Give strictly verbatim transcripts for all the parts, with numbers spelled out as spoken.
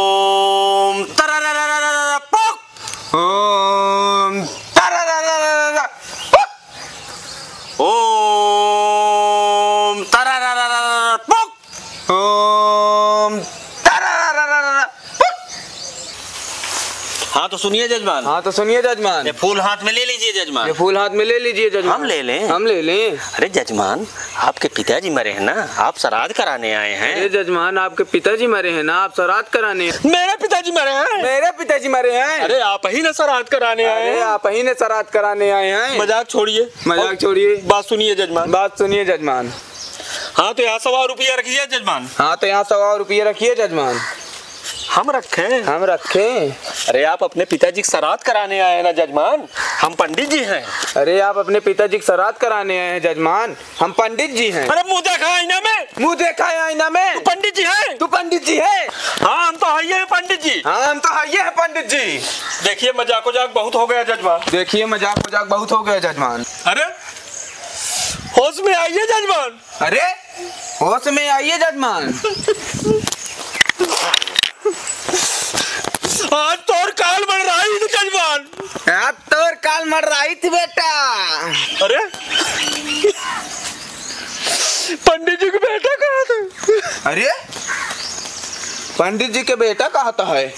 ओम तररररररर पुक। ओम तररररररर पुक। ओम तरररररर पुक। ओम तरररररर पुक। हाँ, तो सुनिए जजमान। हाँ, तो सुनिए जजमान। ये फूल हाथ में ले लीजिए जजमान। ये फूल हाथ में ले लीजिए जजमान। हम ले लें? हम ले लें। अरे जजमान, आपके पिताजी मरे हैं ना, आप श्राद्ध कराने आए हैं। अरे जजमान, आपके पिताजी मरे हैं ना, आप श्राद्ध कराने। मेरे पिताजी मरे हैं। मेरे पिताजी मरे हैं। अरे आप ही ने श्राद्ध कराने आए हैं। अरे आप ही ने श्राद्ध कराने आए हैं। मजाक छोड़िए। मजाक छोड़िए। बात सुनिए जजमान। बात सुनिए जजमान। हाँ, तो यहाँ सौ रुपया रखिए जजमान। हाँ, तो यहाँ सौ रुपया रखिए जजमान। हम रखें? हम रखें? अरे, आप अपने पिताजी के श्राद्ध कराने आए हैं ना जजमान, हम पंडित जी हैं। अरे, आप अपने पिताजी के श्राद्ध कराने आए हैं जजमान, हम पंडित जी हैं। अरे, मुंह देखा आईना में। मुंह देखा है आईना में। तू पंडित जी है? तू पंडित जी है? हाँ, हम तो है ही पंडित जी। हाँ, हम तो है ही पंडित जी। देखिए, मजाक उजाक बहुत हो गया जजमान। देखिए, मजाक उजाक बहुत हो गया जजमान। अरे, होश में आइए जजमान। अरे, होश में आइए जजमान। आज तोर काल मर रहा है जजमान। आज तोर काल मर रहा है बेटा। अरे, पंडित जी के बेटा कहाँ थे? अरे, पंडित जी के बेटा कहाँ था है?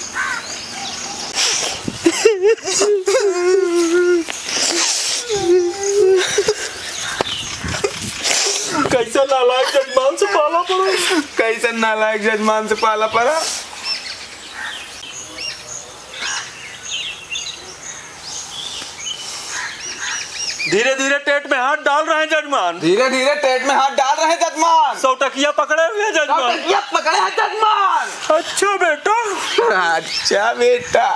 कैसा नालायक जजमान से पाला पड़ा। कैसा नालायक जजमान से पाला पड़ा। धीरे धीरे टेट में हाथ डाल रहे हैं जजमान। धीरे धीरे टेट में हाथ डाल रहे हैं जजमान। सौ टकिया पकड़े हुए हैं जजमान। सौ टकिया पकड़े हैं जजमान। अच्छा बेटा। अच्छा बेटा।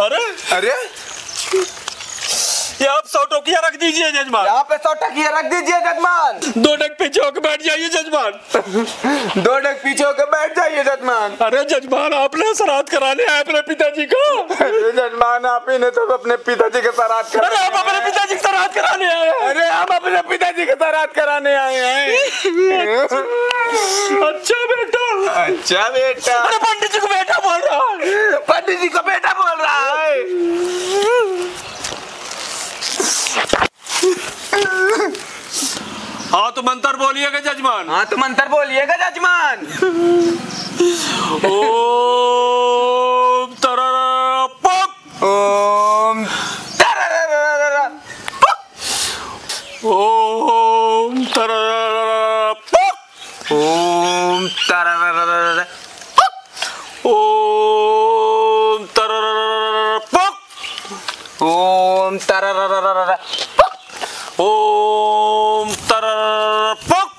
अरे अरे, ये आप सौ टकिया रख दीजिए जजमान। यहाँ पे सौ टकिया रख दीजिए जजमान। दो डेग पीछे होके बैठ जाइए जजमान। दो डेग पीछे होके बैठ जाइए जजमान। अरे जजमान, आपने श्राद्ध कराने आए अपने पिताजी का। अरे जजमान, आप ही ने तो अपने पिताजी के श्राद्ध करा अरे आप दिया अपने है। पिताजी के श्राद्ध कराने आए हैं। अरे हम अपने पिताजी के श्राद्ध कराने आए हैं। अच्छा बेटा। अच्छा बेटा। अरे पंडित जी को बेटा बोल रहा है। पंडित जी को बेटा बोल रहा है। हाँ तो मंत्र बोलिएगा जजमान। हाँ तो मंत्र बोलिएगा जजमान। ओम तरर पक। ओम तरर पक। ओम तरर पक। ओम तरर पक। ओम तरर पक। ओम तरर पक। ओम तरर पक।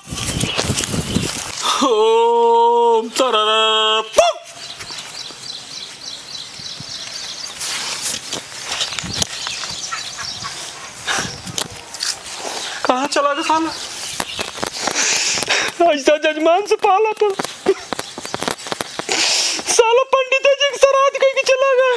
ओम तरर पक। कहाँ चला गया साला? ऐसा जजमान से पाला तो साला पंडित जी के श्राद्ध कइके चला गया।